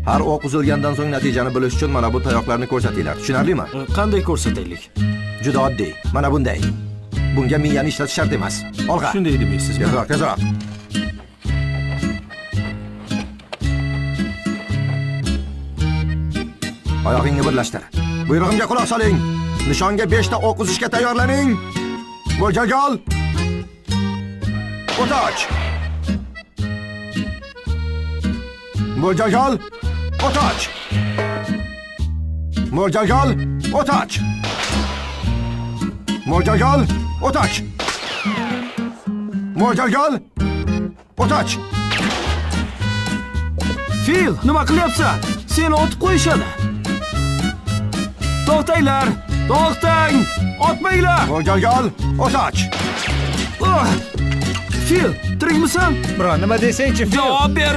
Har o'q uzilgandan so'ng natijani bilish uchun mana bu tayoqlarni ko'rsatinglar. Tushunarlimi? Qanday ko'rsataylik? Juda oddiy. Mana bunday. Bunga miyani ishlatish shart emas. Olg'a. Shunday demaysizmi? Tezroq, tezroq. Oyog'ingni birlashtir. Buyrug'imga quloq soling. Nishonga 5 ta o'q uzishga tayyorlaning. Mo'ljalga ol. O't och. Mo'ljalga ol. O't och. Mo'ljalga ol. O't och. Mo'ljalga ol. O't och. Mo'ljalga ol. O't och. Fil, nima qilyapsan? Seni otib qo'yishadi. To'xtanglar! To'xtang! Otmanglar! Mo'ljalga ol. O't och. Oh! Fil, tirikmisan? Bro, nima desangchi, Fil? Javob ber,